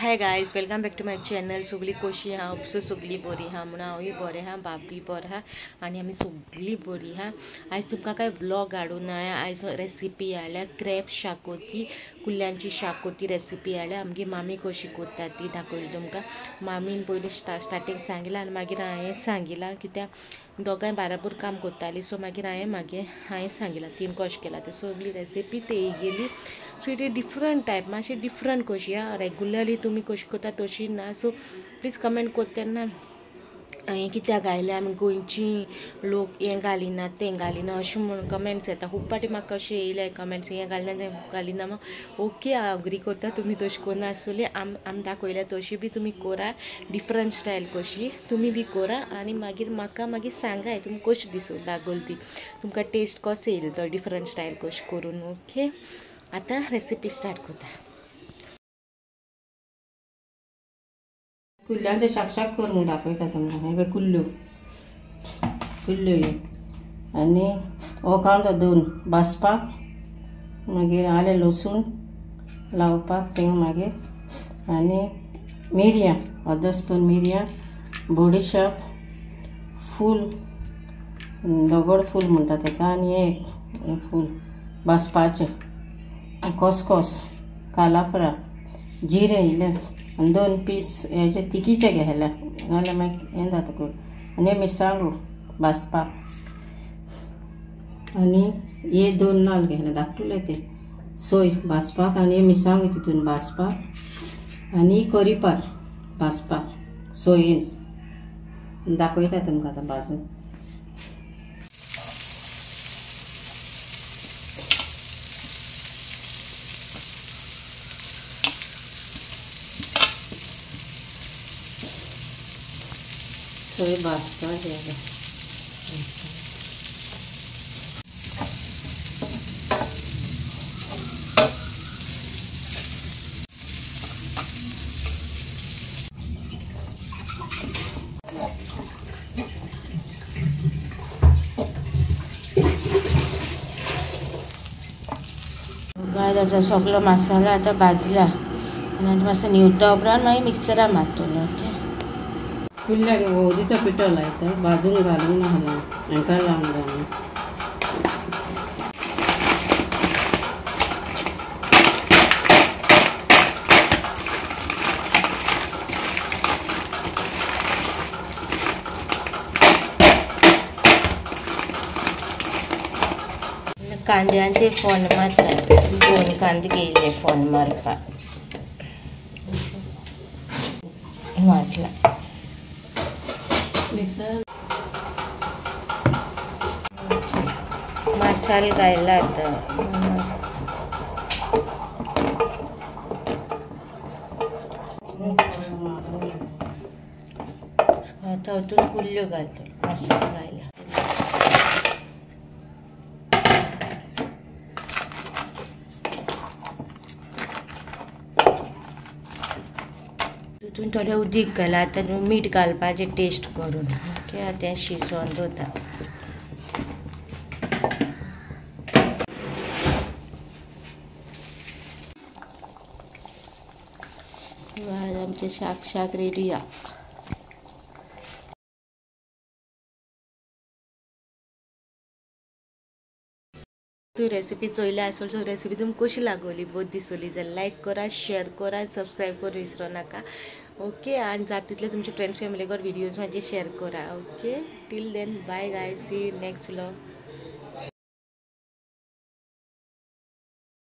Hi guys, welcome back to my channel. सगळी कशी आहा? सो सगळी बरी आहा म्हणून हांवूय बरें आहा, बाबी बरो आहा आनी आमी सगळी बरी आहा। आयज तुमकां काय व्लॉग हाडूं ना, आयज रेसिपी हाडल्या क्रॅब शाकोती, कुल्ल्यांची शाकोती रेसिपी हाडल्या। आमगे मामी कशी करता ती दाखयली तुमकां। मामीन पयलीं स्टार्टींग सांगिलां आनी मागीर हांवें सांगिलां, कित्याक दोगांय बाराबर काम करतालीं। सो मागीर हांवें सांगिलां तीन कशें केलां तें सगळी रेसिपी ते गेली। So it is different type, मातशें डिफरंट कशी आहा, रेगुलरली तुमी कशी करता तशी ना। सो प्लीज कमेंट करता तेन्ना हें कित्याक घायलें, आमी गोंयची लोक हें घालिना तें घालिना अशें म्हणून कमेंट्स येता। खूब फावटी म्हाका अशें येयले कमेंट्स, हें घालिना तें घालिना। ओके, हांव अग्री करता, तुमी तशें करना आसतली, आमी दाखयल्या तशी बी तुमी करा, डिफरंट स्टायल कशी तुमी बी करा आनी मागीर म्हाका मागीर सांगाय तुमी कशी दिसूं लागोल ती, तुमकां टेस्ट कसो येयलो तो डिफरंट स्टायल कशी करून। ओके, आतां रेसिपी स्टार्ट करता। कुल्ल्यांचे शाक करून दाखयता तुमकां। हे पळय कुल्ल्यो, कुल्ल्यो ह्यो आनी हो कांदो दोन भाजपाक, मागीर आलें लसूण लावपाक तें मागीर, आनी मिरयां अर्दो स्पून मिरयां, बडीशेप फूल दगड फूल म्हणटा ताका, आनी एक फूल भाजपाचें, खसखस, कालाफरा, जिरें इल्लेंच, आनी दोन पीस हेजे तिकीचे घेतल्या घाल्यार मागीर हें जाता करून, आनी मिरसांगो भाजपाक, आनी हे दोन नाल्ल घेतले धाकटुले ते सोय भाजपाक, आनी हे मिरसांगो तितून भाजपाक, आनी करीपात भाजपाक सोयीन। दाखयता तुमकां आतां भाजून। सोय भाजता ताचो सगळो मसाला आतां भाजला आनी आतां मातसो न्हिवता उपरांत मागीर मिक्सरान मारतलो। ओके, कुल्ल्यांक हळदीचो पिठो लायता, भाजून घालूंक ना, हांकां लावंक जायना। कांद्यांचे फोन मारता, दोन कांदे घेयले फोन मारपाक मारला। मसाला घायला आता, आता हातून कुल्ल्यो घालता, मसाला घायला। तितून थोडें उदीक घाला, आतां मीठ घालपाचें टेस्ट करून। ओके, आतां तें शिजोवन दवरता। आमचें शाक रेडी आसा। तूं रेसिपी चोयल्या आसतली, सो रेसिपी तुमकां कशी लागोली, बरी दिसली जाल्यार लायक करा, शेअर करा, सबस्क्रायब करूं विसरो नाका। ओके, आनी जाता तितले तुमचे फ्रेंड्स फॅमिली कडेन व्हिडियोज म्हाजे शेअर करा। Okay, till then bye guys, see you next vlog.